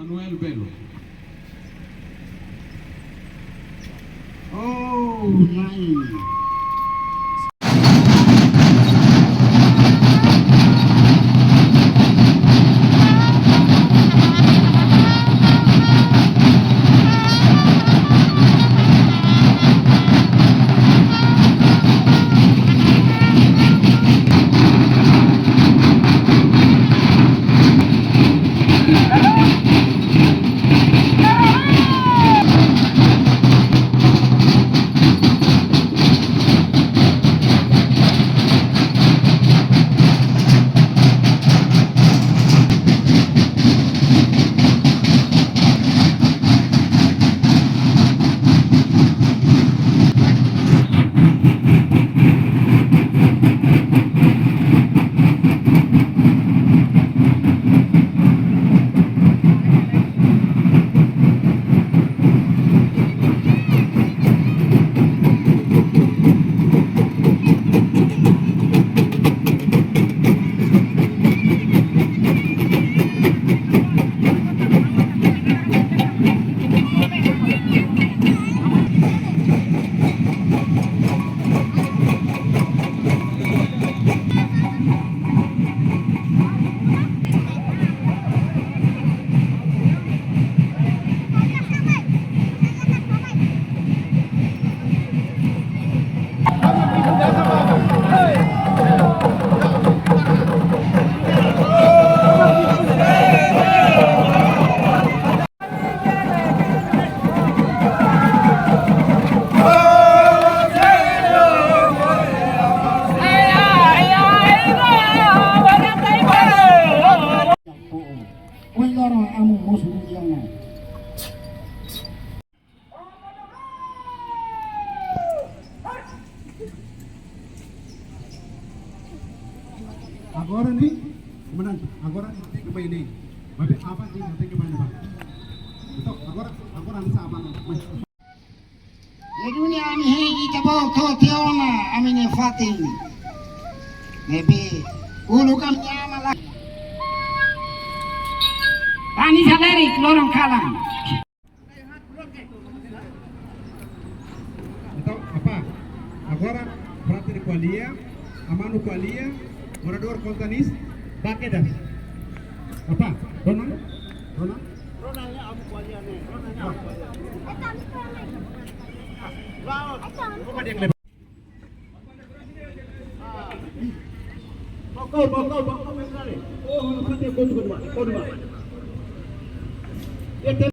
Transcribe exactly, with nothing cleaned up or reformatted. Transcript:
Manuel Belo. Oh, nice. Oi, loro amu mosu ujiana. Agora ne'e, komandan, agora ne'e tenke bá ne'e. Maibé aban ne'e tenke bá ne'ebá. Entaun, agora, agora ne'e sa aban ne'e. Ne'e duni ami hein ita-boot to'o tiha ona ami-nia fatin. Ne'ebé uluk ami-nia aman la. Tani salerik loron kalan. Entaun, apá? Agora, frater ko'alia, amanu ko'alia, moradór konta nis, bá kedas. Apá? Rona? Rona? Rona ya, amu ko'alia ne'e. Rona ya, amu ko'alia. Lawan. Rona dia ngelebar. Bokol, bokol, bokol, bokol. Oh, halo, frater, konta, konta, konta.